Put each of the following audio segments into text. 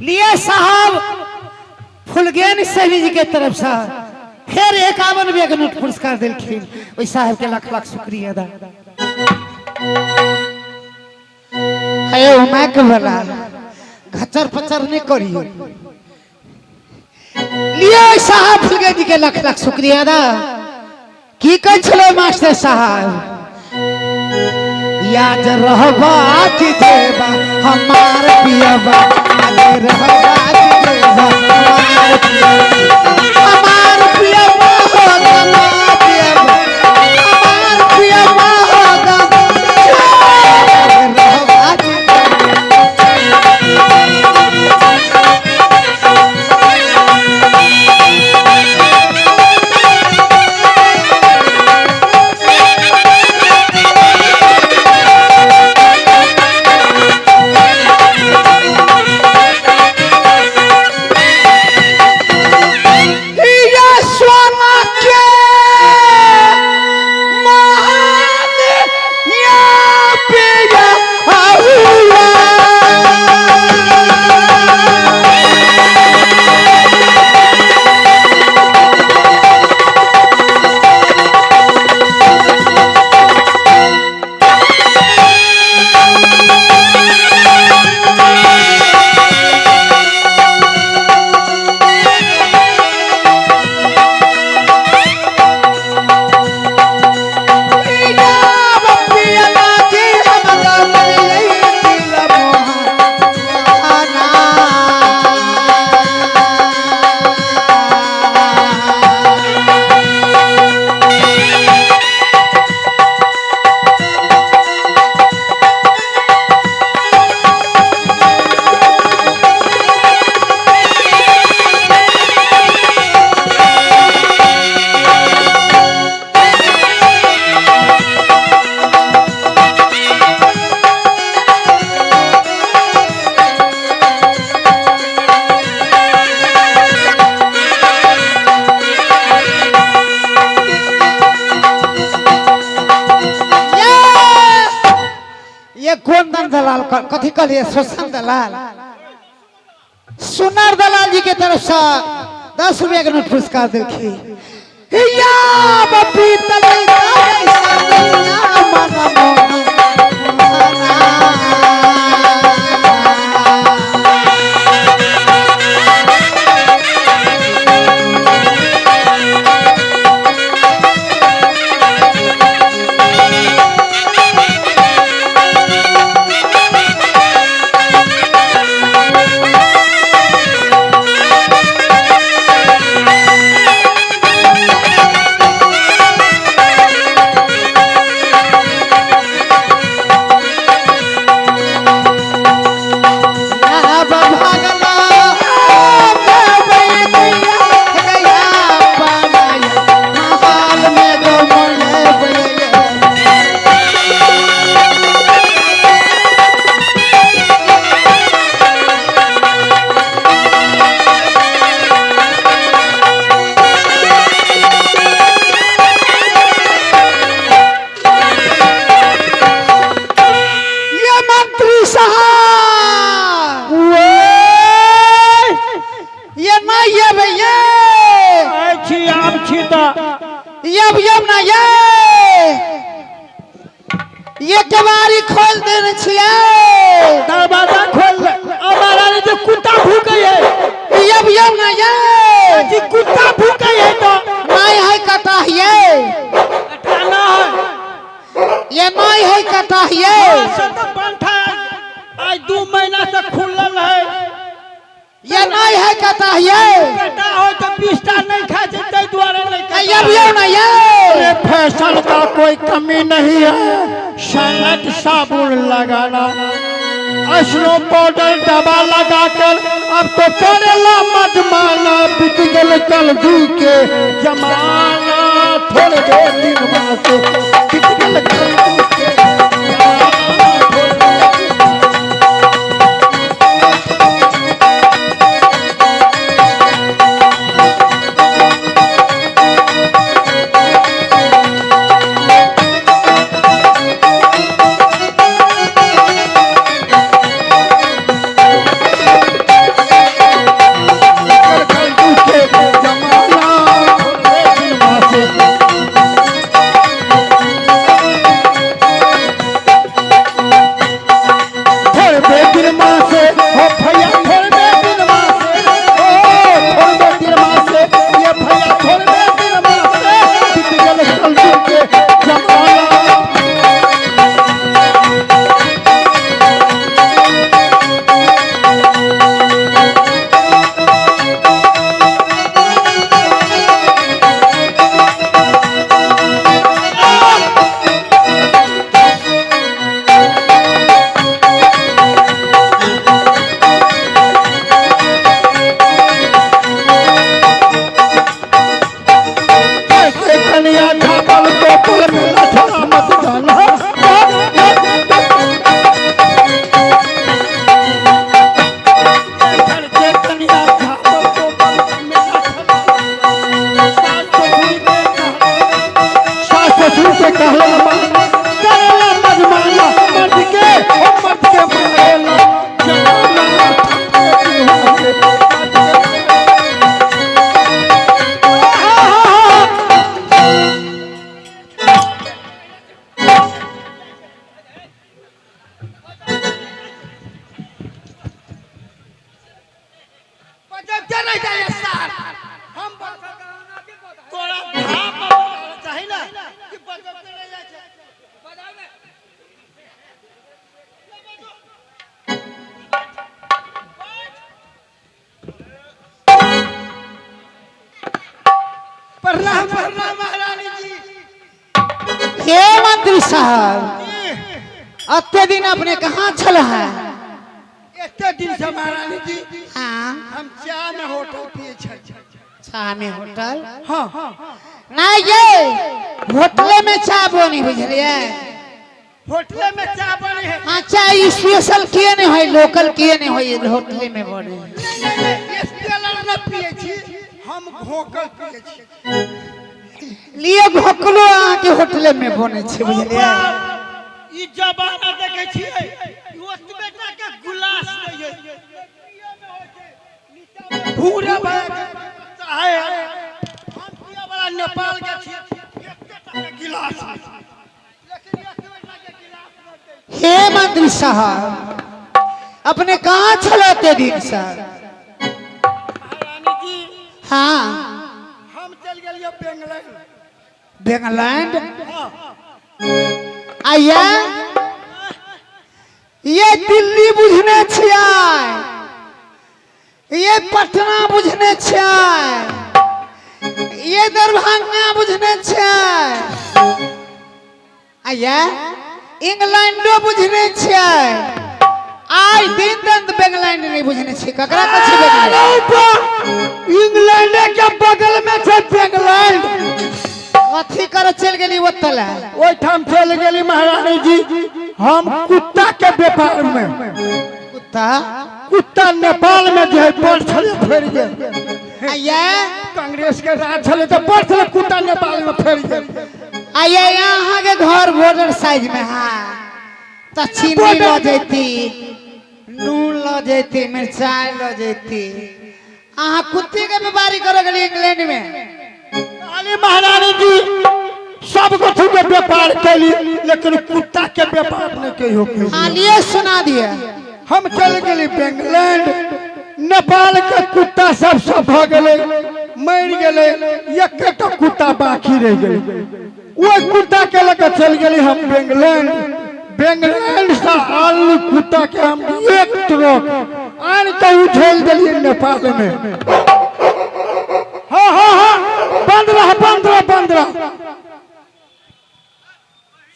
लिए साहब फुलगेन सैनी जी के तरफ से फिर 51 रुपया के नोट पुरस्कार दिलखिन। ओहि साहब के लाख लाख शुक्रिया अदा। हे माइक वाला घचर पचर नहीं करियो। लिए साहब फुलगेन जी के लाख लाख शुक्रिया अदा। की कहै छलै मास्टर साहब? याद रहबा कि देबा हमार पियबा, याद रहबा कि देबा हमार पियबा, हमार पियबा हो हमार पियबा, हमार पियबा हो याद रहबा कि या सोना के महान या पिया हुआ। ये कौन दन दलाल कथी कहलिए? शोषण दलाल सुनार दलाल जी के तरफ से 10 रुपया के नोट पुरस्कार देखी। या बपी तले मन मोहना। अब भागला गया पानाया महाल में जो मोले बड़े। ये मंत्री साहब ये नहीं ये भैया आइ छी आब छी तऽ ये अब ये ना ये केवाड़ी खोल देने छियै। दरवाजा खोल दे। हमारा जे कुत्ता भूकै है। ये अब ये ना ये जी कुत्ता भूकै है तो नहीं है कटा ये कटा ना है। ये नहीं है कटा ये से तऽ बंठा आइ 2 महीना से खुलल है। ये नहीं है कटा ये कटा हो तो 20 टा नहीं खाइ छै ताहि दुआरे नहीं कटा। ये अब ये ना ये। अरे फैशन का कोई कमी नहीं है, सनत साबुन लगाना, स्नो पाउडर दवा लगाकर अब तो करेला मजमाना, बीत गल कल के जमाना, थोड़े देर दिन वास्ते बीत गल कल के जमाना, थोड़े देर दिन। बजबते रह जाइए सार। हम तोरा धाप पर चाही ना कि बजबते रह जाइ छै। प्रणाम प्रणाम महारानी जी। हे मंत्री साहब, अते दिन अपने कहाँ छल है? एते दिन से महारानी जी हाँ, हम चाय में होटल पिए छै। चाय में होटल? हाँ। नहीं ये होटले में चाय बनी, बुझलिए? होटले में चाय बने है। हाँ, चाय स्पेशल किए नहीं होई, लोकल किए नहीं होई, होटले में बने। नहीं नहीं नहीं, स्पेशल न पिए छी हम, घोकल पिए छी। लिए घोकलो अहाँ के होटले में बने छै, बुझलिए? ई जमाना देखे छियै, ई ओतबे टा के गुलास नै है, भूरा वाला के चाहे है। हम पिए वाला नेपाल के छियै, एते टा के गिलास है। लेकिन एतबे टा के गिलास नै दै। हे मंत्री साहब, अपने कहाँ छल दिन सर? महारानी जी, हाँ, हम चल गेलियै बेंगलौर। बेंगलैंड? हाँ। आइया ये दिल्ली बुझने छियै, ये पटना बुझने छियै, ये दरभंगा बुझने छियै, आइया इंग्लैंडो बुझने छियै। आइ दिन तक बेंगलैंड नहीं बुझने छियै। ककरा कहै छै बेंगलैंड? इंग्लैंड के बगल में छै बेंगलैंड। कथी करे चलि गेली ओतऽ? ओहिठाम चलि गेली महारानी जी हम कुत्ता के व्यापार में। कुत्ता? कुत्ता नेपाल में जे है बड़ छलै, फैर गेल। आइया कांग्रेस के राज छलै तऽ बड़ छलै कुत्ता, नेपाल में फैर गेल। आइया अहाँ के घर बॉर्डर साइज में है तऽ चीनी लऽ जैती, नून लऽ जैती, मिरचाई लऽ जैती। अहाँ कुत्ते के व्यापारी करे गेली इंग्लैंड में? कहली महारानी जी, सब कथू के व्यापार कैली लेकिन कुत्ता के व्यापार नहीं कहियो कैली। हाँ, लिए सुना दिए। हम चल गेली बेंगलैंड, नेपाल के कुत्ता सब सब भऽ गेलै, मरि गेलै, एकेटा कुत्ता बाकी रहि गेलै। ओहि कुत्ता के लऽ कऽ चलि गेली हम बेंगलैंड। बेंगलैंड से आलू कुत्ता के हम एक ट्रक आनि कऽ उझेल देलियै नेपाल में। हाँ हाँ हाँ, बंद रह, बंद रह, बंद रह।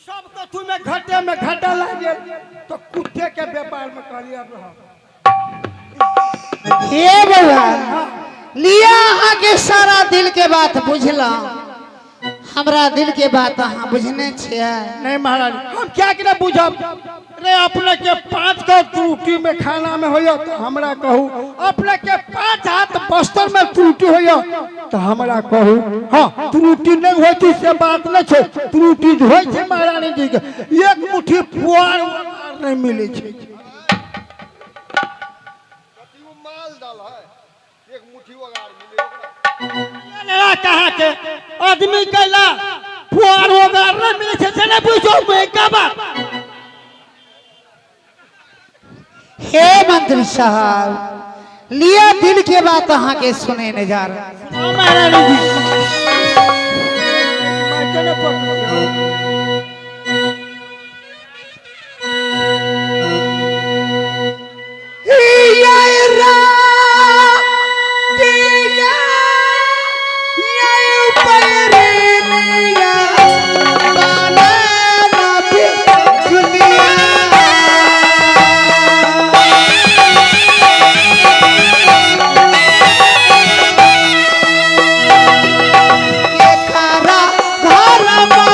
सब कथू में घाटे में घाटा लागि गेल तो कुत्ते के व्यापार में कहलियै अब रह। हे बउआ, लिया अहाँ के सारा दिल के बात बुझला। हमरा दिल के बात अहाँ बुझने छियै? नहीं महाराज, हम क्या कि बुझब रे। अपने के 5 गो त्रुटि में खाना में होइए तो हमरा कहू, अपने के 5 हाथ बस्तर में त्रुटि होइए तो हमरा कहू। हाँ, त्रुटि नहीं होइ छै से बात नहीं छै, त्रुटि होइ छै महारानी जी के, एक मुट्ठी पुआर नहीं मिलै छै। माल दाल है, एक मुट्ठी वगार मिले ओकरा। कहाँ के आदमी कैला पुआर वगार नहीं मिलै छै से नहीं बुझो का बात। हे मंत्री साहब, लिया दिल के बात अहाँ के सुने नहीं जा रहा। हाँ, महारानी जी, मैं केने पकड़ब? घर।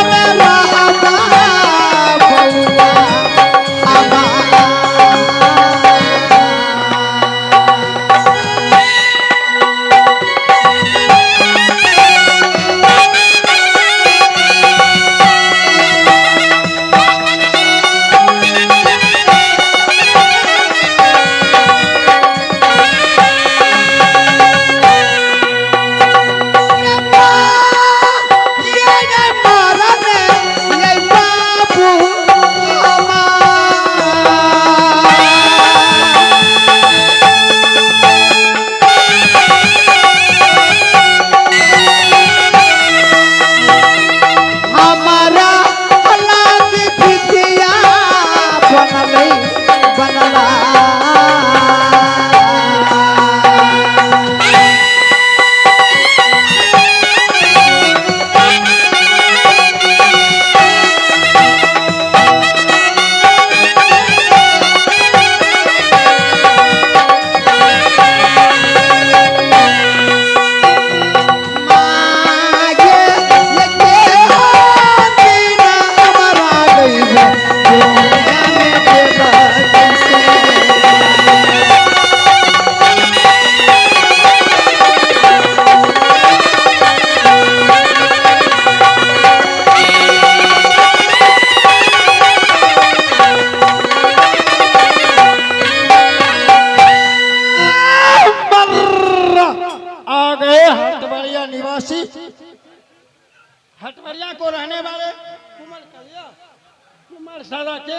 कुमार सारा के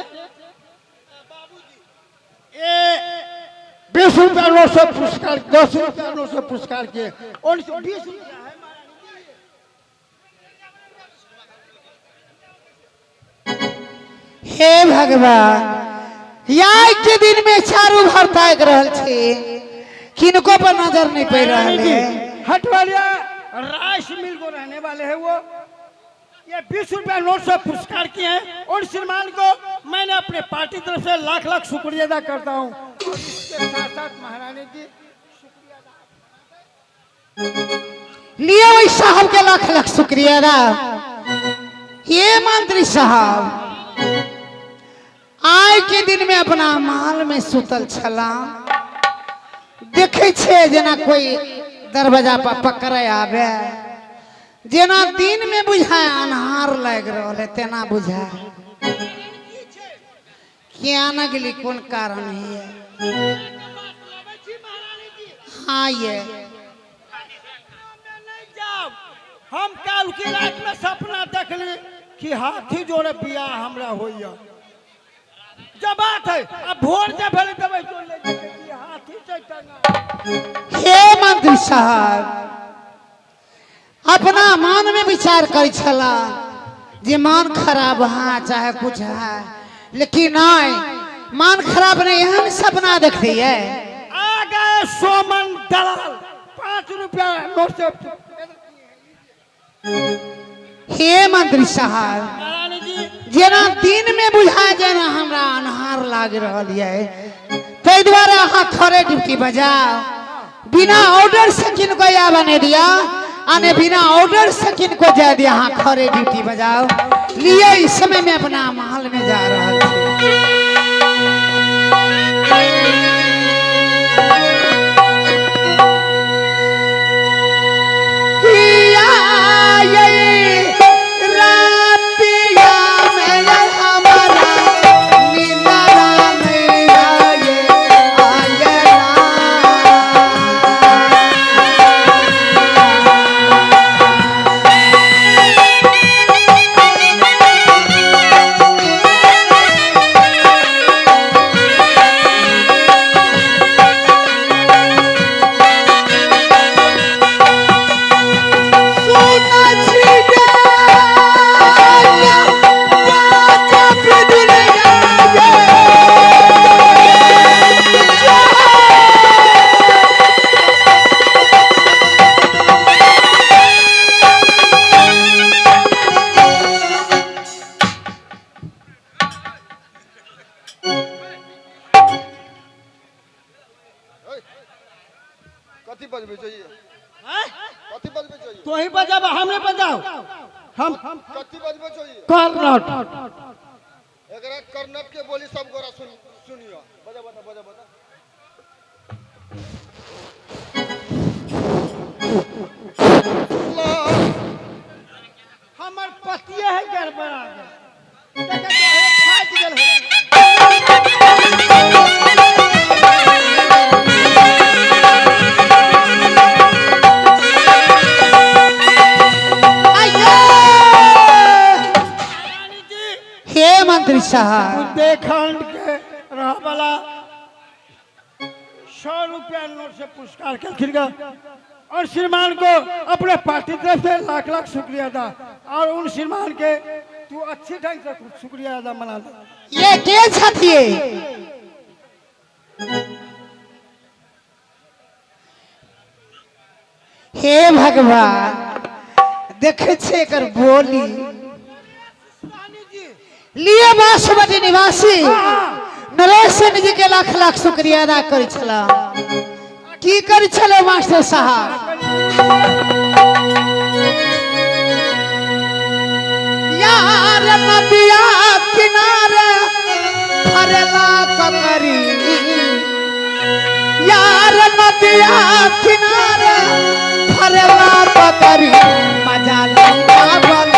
ए 20 रुपया नोट से पुरस्कार, 10 रुपया नोट से पुरस्कार किए और 20 रुपया है। हे भगवान, याय के दिन में चारू भर ताकि रहल छी, किनको पर नजर नहीं पड़ रहल है। हटवालिया राइस मिल को रहने वाले हैं वो। ये 20 रुपया नोट से पुरस्कार किए हैं और श्रीमान को मैंने अपने पार्टी तरफ से लाख लाख शुक्रिया अदा करता हूँ और इसके साथ साथ महारानी जी, लिए ओहि साहब के लाख लाख शुक्रिया अदा। हे मंत्री साहब, आइ के दिन में अपना माल में सुतल छला, देखे छे जेना कोई दरवाजा पर पकड़े आवे, जेना दिन में बुझाए अन्हार लागि रहल है तेना बुझाए। किया न गेली, कोन कारण है? हाँ, ये नहीं जाओ। हम काल की रात में सपना देखली कि हाथी जोड़े बियाह हमरा होइया। जब बात है, अब भोर जब भेलै तब जोड़ ले देखै छी हाथी छै टंगा। हे मंत्री साहब, अपना मन में विचार करै छला जे मन खराब है चाहे कुछ है, लेकिन नहीं, मन खराब नहीं, एहन सपना देखलिए। आ गए सोमन दलाल, 5 रुपया नोट से। हे मंत्री साहब, महारानी जी, जेना दिन में बुझा जेना हमरा अन्हार लागि रहल ये, ताहि दुआरे अहाँ खड़े ड्यूटी बजाओ। बिना ऑर्डर से किनको आबऽ नहीं दिया, आने बिना ऑर्डर से किनको जाय दिया। अहाँ खड़े ड्यूटी बजाओ। लिए, इस समय में अपना महल में जा रहल छी। हिया ये रातिया में ये हमारा नींदरा नहीं आये आये ना। सुना छिया बाजा दुनिया ये। कथी बजबै चाहिए? कथी बजबै चाहिए? तो ही बजाब, हम नहीं बजाओ हम। कथी बजबै चाहिए? कर्नट। एकरा कर्नट के बोली सब गोरा सुन सुनियो। बजा बता, बजा बता। हमर पतिये है, गड़बड़ा गेल। देखै तो हे फाटि गेल है। आइये। महारानी जी, हे मंत्री साहब, बुंदेलखंड के रह वाला 100 रुपया नोट से पुरस्कार केलखिन ग और श्रीमान को अपने पार्टी तरफ से लाख लाख शुक्रिया अदा और उन श्रीमान के तू अच्छी ढंग से शुक्रिया अदा मना दे। ये के छथिए? हे भगवान, देखे छे एकर बोली। लिए, बासमती निवासी नरेश सेन जी के लाख लाख शुक्रिया अदा करै छला। की करै छले मास्टर साहब? यार नदिया किनारे फरला ककरी, यार नदिया किनारे फरला ककरी, मजा लंका बल।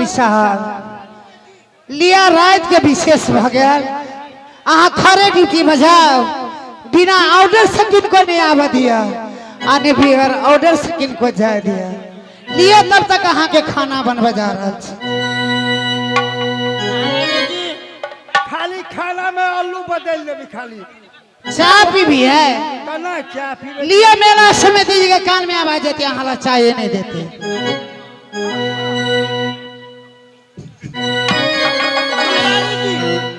साहब लिया रात के विशेष भ गेल। अहाँ खरे ड्यूटी बजाओ, बिना ऑर्डर से किनको नहीं आवा दिया, आने बगैर ऑर्डर से किनको जाए दिया। लिया तब तक अहाँ के खाना बनबे जा रहा छी। खाली खाना में आलू बदल देबी खाली। चाय पीबी है? केना चाय पीबै? लिया मेला समिति जी के कान में आवाज देती, अहाँ ला चाय नहीं देते।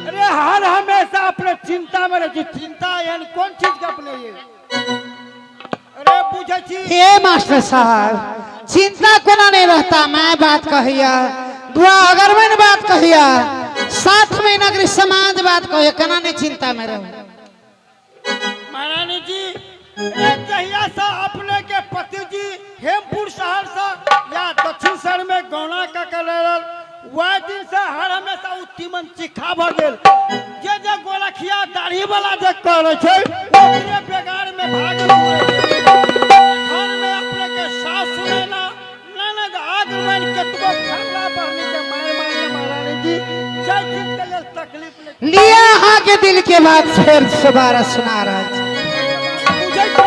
अरे हर हमेशा अपने चिंता में रहै छी, चिंता एहन कोन चीज के अपने ये? अरे बुझै छी। हे मास्टर साहब, चिंता कोना नहीं रहता? मैं बात कहिया, दुआ अगर मैं बात कहिया, साथ में नगरी समाज बात कहिया, केना नहीं चिंता में रहू? महारानी जी, ए जहिया से अपने के पति जी हेमपुर शहर से या दक्षिण शहर में गौना का कर, वह दिन से हर हमेशा उ तीमन चिखा भ गेल। जे जे गोलखिया दाढ़ी वाला जे करै छै ओकरे बेगार में भागल घुरै छै। घर में अपने के सास सुनैना ननद आग बनि केतबो खरला बहनी के मारि मारि। महारानी जी, जाहि चीज के लेल तकलीफ नहि। लिया अहाँ के दिल के बात फेर दोबारा सुना रहा छी। बुझै छी।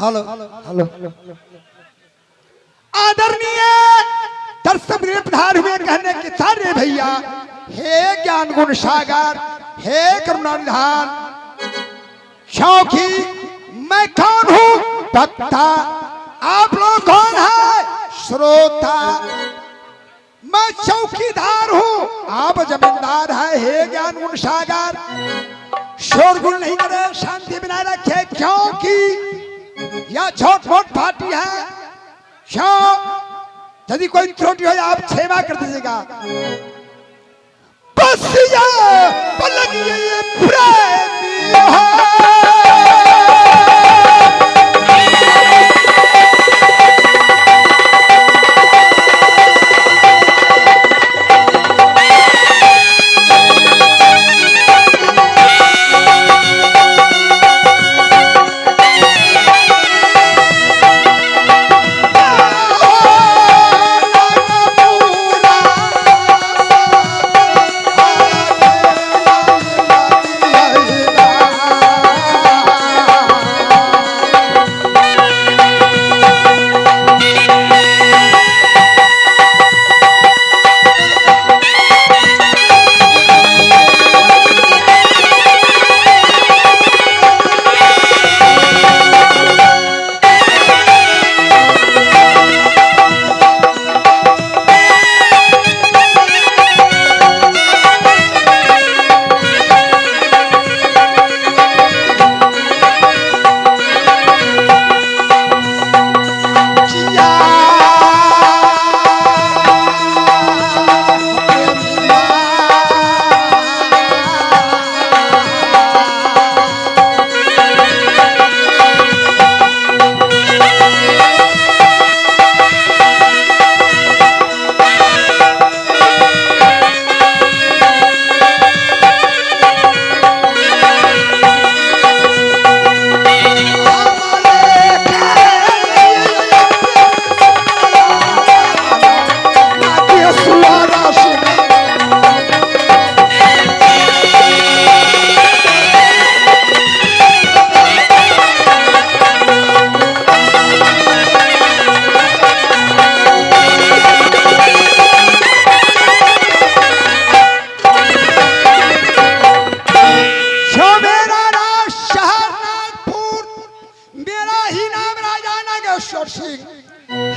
हेलो हेलो, आदरणीय दर्शक प्रधान हुए कहने के सारे भैया, हे ज्ञान गुण सागर, हे करुणा निधान, क्योंकि मैं कौन हूँ? वक्ता। आप लोग कौन है? श्रोता। मैं चौकीदार हूँ, आप जमींदार है। हे ज्ञान गुण सागर, शोरगुल नहीं करे, शांति बनाए रखे, क्योंकि यह छोट मोट पार्टी है। क्यों यदि कोई त्रुटि हो आप क्षमा कर दीजिएगा। बस ये पलक ये प्रेमी है।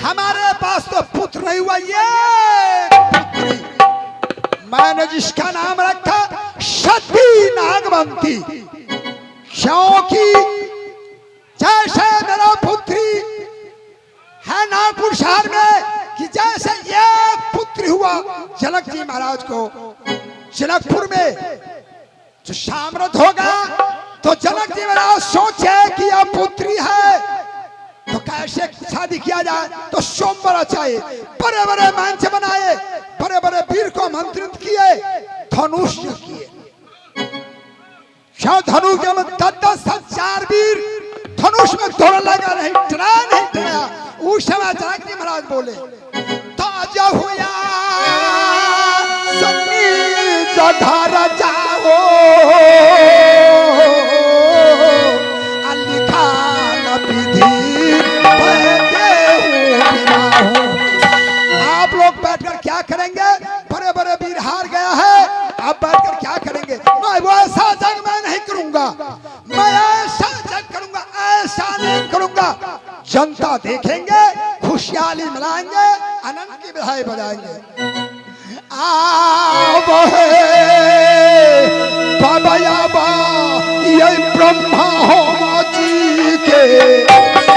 हमारे पास तो पुत्र नहीं हुआ, ये पुत्री मैंने जिसका नाम रखा सती नागवंती, क्योंकि जैसे मेरा पुत्री है नागपुर शहर में कि जैसे ये पुत्र हुआ जनक जी महाराज को जनकपुर में जो साम्राज्य होगा, तो जनक जी महाराज सोचे कि यह पुत्री है तो कैसे शादी किया जाए, तो सोमवार चाहिए, बड़े बड़े मंच बनाए, बड़े बड़े वीर को आमंत्रित किए, धनुष किए। क्या धनुष के दस दस चार वीर धनुष में दौड़ लगा नहीं, डरा नहीं डरा। उस समय जनक जी महाराज बोले ताजा हुआ सन्नी जधारा जाओ लिखा न विधि। आप लोग बैठकर क्या करेंगे? बड़े बड़े वीर हार गया है, आप बैठकर क्या करेंगे? मैं वो ऐसा जंग मैं नहीं करूंगा, मैं ऐसा जंग करूंगा, ऐसा नहीं करूंगा, जनता देखेंगे, खुशहाली मनाएंगे, आनंद की बधाई बजाएंगे। आओ बाबा याबा ये ब्रह्मा हो जी के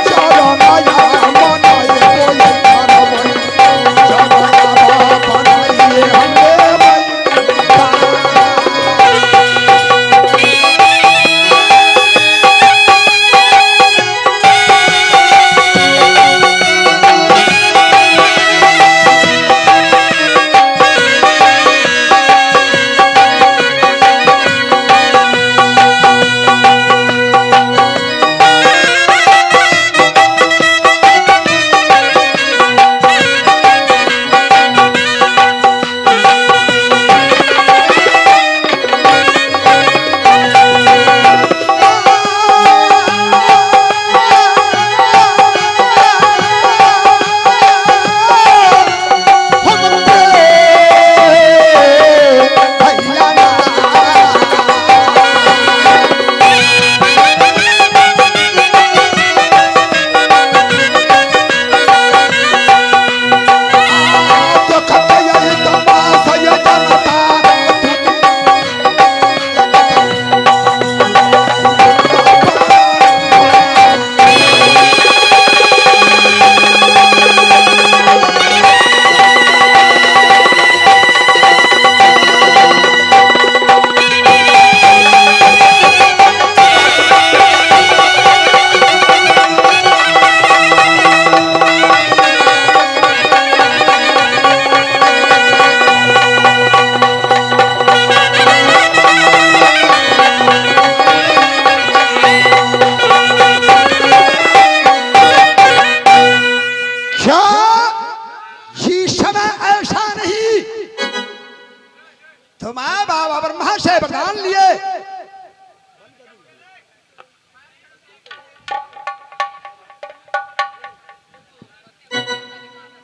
चरण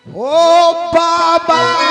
ओ बाबा